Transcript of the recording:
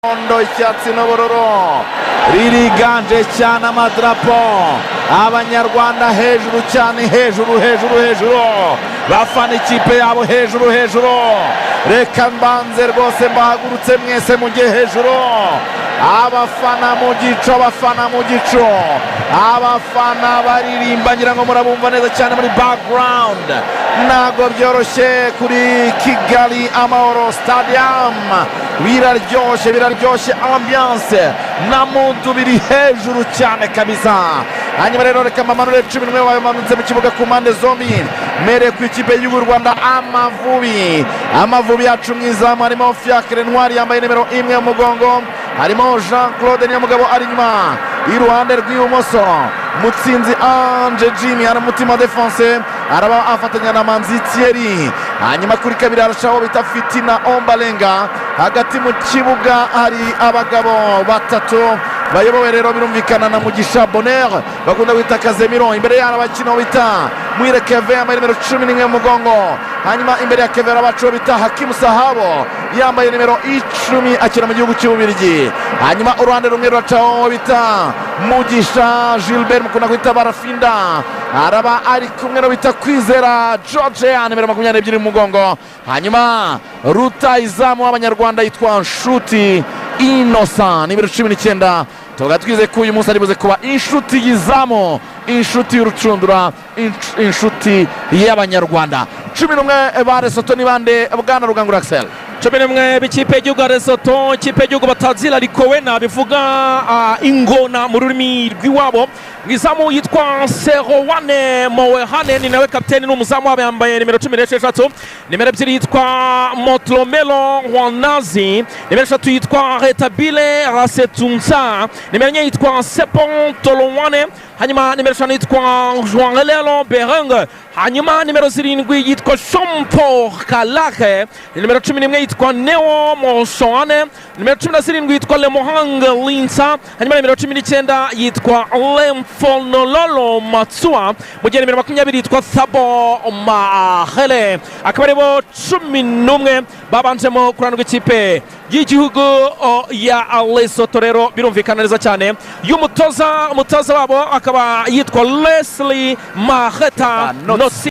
Umuhondo, icyatsi n'ubururu ririganje cyane. Amadarapo abanyarwanda hejuru cyane, hejuru, hejuru, hejuru. Bafana ikipe yabo hejuru, hejuru. Reka mbanze rwose mbahagurutse mwese mujye hejuru. Abafana mu gicu, abafana mu gicu, abafana baririmba, ngira ngo murabumva neza cyane muri background. Ntabwo byoroshye kuri Kigali Amahoro Stadium. Biraryoshye, biraryoshye, ambiance na mood biri hejuru cyane kabisa. Hanyuma rero reka mbamanure 11 bamanutse mu kibuga ku mpande zombi. Mere ku ikipe y'igihugu y'u Rwanda, Amavubi. Amavubi yacu, mu izamu harimo Fiacre Ntwari, yambaye nimero 1 mu mugongo. Harimo Jean Claude Niyomugabo ari inyuma iruhande rw'ibumoso. Mutsinzi Ange Jimmy ari umutima defense, araba afatanya na Manzi Thierry. Hanyuma kuri kabiri harashaho bita Fitina Ombalenga. Hagati mu kibuga hari abagabo batatu bayobowe rero birumvikana na Mugisha Bonheur bakunda kwita Casemiro. Imbere yabo abakino bita Muhire Keve, yambaye nimero 11 mu mugongo. Hanyuma imbere ya Keve abacu bita Hakimu Sahabo, yambaye nimero 10, akina mu gihugu cy'Ububirigi. Hanyuma uruhande rumwe ruracaho bita Mugisha Gilbert mukunda kwita Barafinda, araba ari kumwe no bita Kwizera George, nimero 22 mu mugongo. Hanyuma rutayizamu w'abanyarwanda yitwa Nshuti Innocent, nimero 19. Tuba twizeye ko uyu munsi ari buze kuba inshuti y'izamu, inshuti y'urucundura, inshuti y'abanyarwanda. 11 ba Lesotho ni bande, bwana Rugangura Axel? 11 b'ikipe y'igihugu ya Lesotho, ikipe y'igihugu batazira Likoena, bivuga ingona mu rurimi rw'iwabo. Mu izamu yitwa Serowane Mowehane, ni nawe kapiteni n'umuzamu wabo, yambaye nimero 16. Nimero 2 yitwa Motlomelo Wanazi. Nimero 3 yitwa Retabile Rasetunsa. Nimero 4 yitwa Sepon Tolowane. Hanyuma nimero 5 yitwa Joanlelo Bereng. Hanyuma nimero 7 yitwa Shompo Kalake. Nimero 11 yitwa Neo Moshoane. Nimero 17 yitwa Lemohang Linsa. Hanyuma nimero 19 yitwa Lemfonololo Matsua, mu gihe nimero 20 yitwa Thabo Mahele. Akaba aribo 11 babanjemo kurana rw'ikipe y'igihugu ya Lesotho. Rero birumvikana neza cyane y'umutoza, umutoza wabo akaba yitwa Leslie Maheta Notsi.